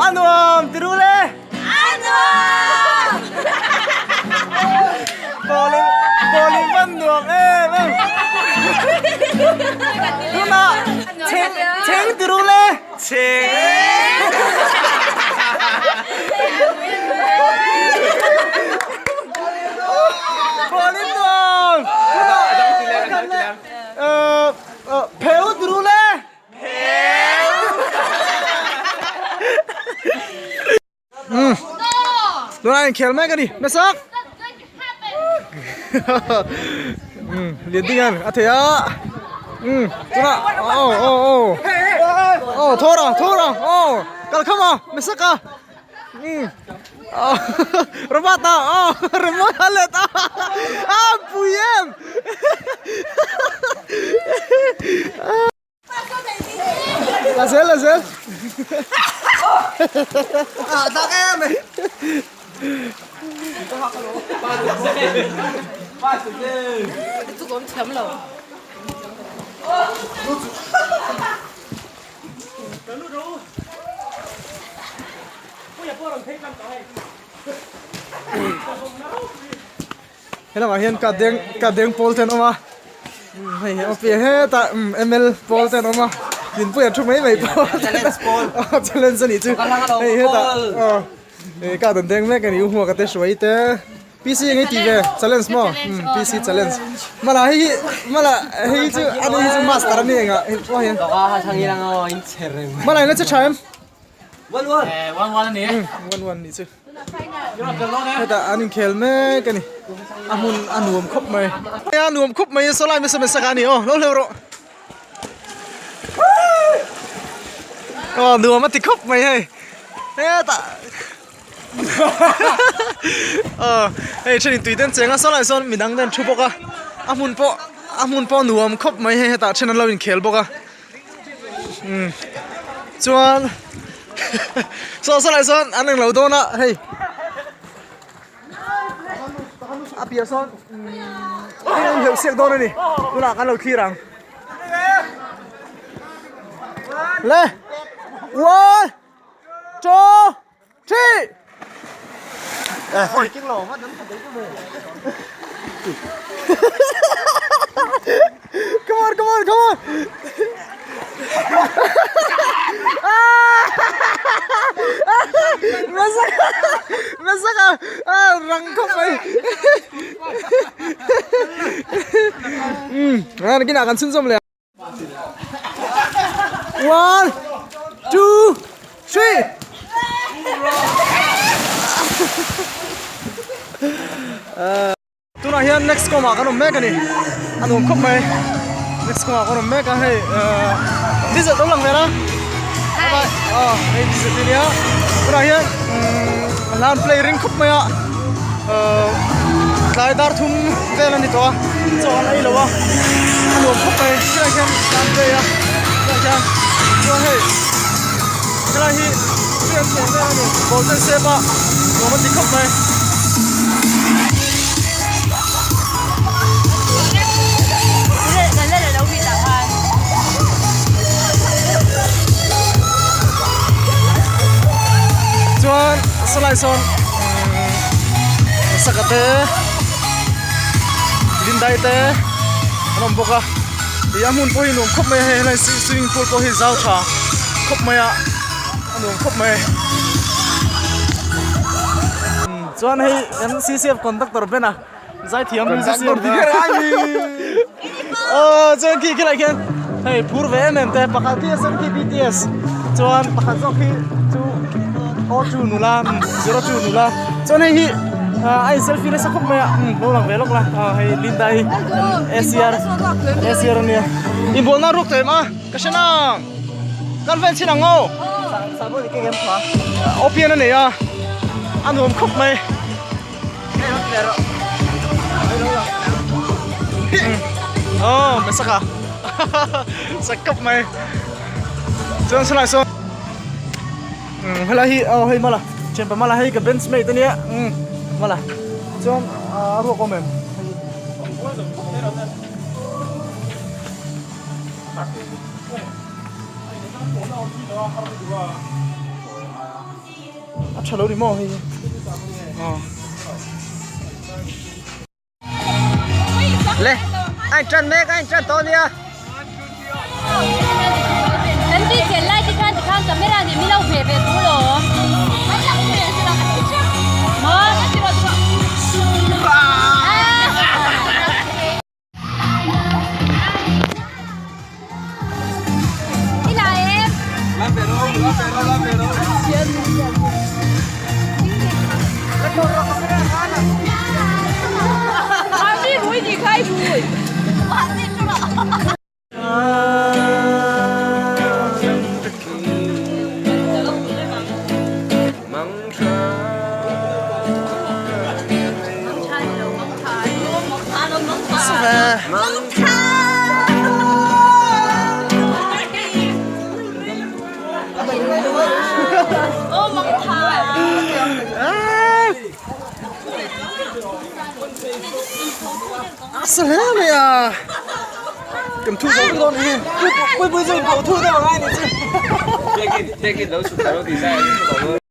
A nuam ti ru le. A nuam. Bawlin bawlin van nuam em em. Tunah cheng cheng ti ru le. Cheng. Bawlin nuam. Tunah pheu ti ru le. Tunah inkhel mek a ni hmasak lian ding hian a thei a tunah aw aw aw aw thawr a thawr a aw kalkham a hmasak a Robert a aw remote a let a a pui em. La zel la zel. Ah tak em. Chu kom thiam lo. Helamah hian ka deng ka deng pawl te an awm a hei hi awm piah hetah ml pawl te an awm a dinpui an thu mai mai pawh a challenge a nih chu hei hetah aw ka dan deng mek a ni u hmuaka te hruai te pc eng i tih ve challenge maw pc challenge mala hei hi mala hei chu ani hi chu master a ni engah hei pawh hian mala in la che tha em one one one one a ni one one nih chu. Hetah an inkhel mek a ni a hmun a nuam khawp mai a nuam khawp mai saw lai hmasa hmasa kha a ni aw lo hleuh rawh aw nuam a ti khawp mai hei hetah aw hei thenin tui te an cheng a saw lai sawn midang te an thu bawk a a hmun pawh a hmun pawh a nuam khawp mai hei hetah then an lo inkhel bawk a. Umm chuan saw saw lai sawn an englo dawn a hei a piah sawn umm hleuh siak dawn a ni tunah kan lo thlir ang le one two three Come on, come on, come on. Masaka, masaka, ah, rang khawp mai. Um, ah, kinah kan chhunzawm leh. One, two, three. Tunah hian next com ah kan awm mek a ni a nuam khawp mai next com ah kan awm mek a hei dessert lo lang vel a aw hei dessert ania tunah hian hla an play ring khawp mai a tlai dar thum vel a ni tawh a chaw an ei lo a a nuam khawp mai helai hian hla an play a helai hian chuan hei helai hi tui an cheng vel a ni ball te an sep a nuam a ti khawp mai. Chuan sawlai sawn saka te lindai te an awm bawk a ih a hmun pawh hi nuam khawp mai a hei helai swimming pool pawh hi zau tha khawp mai a a nuam khawp mai. Chuan hei MCCF conductor Ben a zaithiam musician aw chuan khi khilai khian hei phur ve em em te pakhat khi a sen khi BTS chuan pakhat zawk khi chu O two nula zero two nula chuan hei hi a in selfie nasa khawp mai a lo lang ve lawk la aw hei Linda hi ACR ACR ania inbualna ruk tawh em a ka hre nang kan vel chin ang aw opian a nei a a nuam khawp mai aw mesaka sak khawp mai chuan saw lai sawn helai hi aw hei mala thianpa mala hei ka bench mate ania mala chuan a ruak awm em. A tha lo ni maw hei hi. Aw. Le, anh tran mek, anh tran tawh nia. Kan ti chen lai ti khan ti khan camera nih mi lo ve ve tu lo. Maw? A sa hle mai a kan thu zo dawn hi pui pui zo pawh thu dawn a ngai ni chu. Taking taking lo chhuk lo ti sai.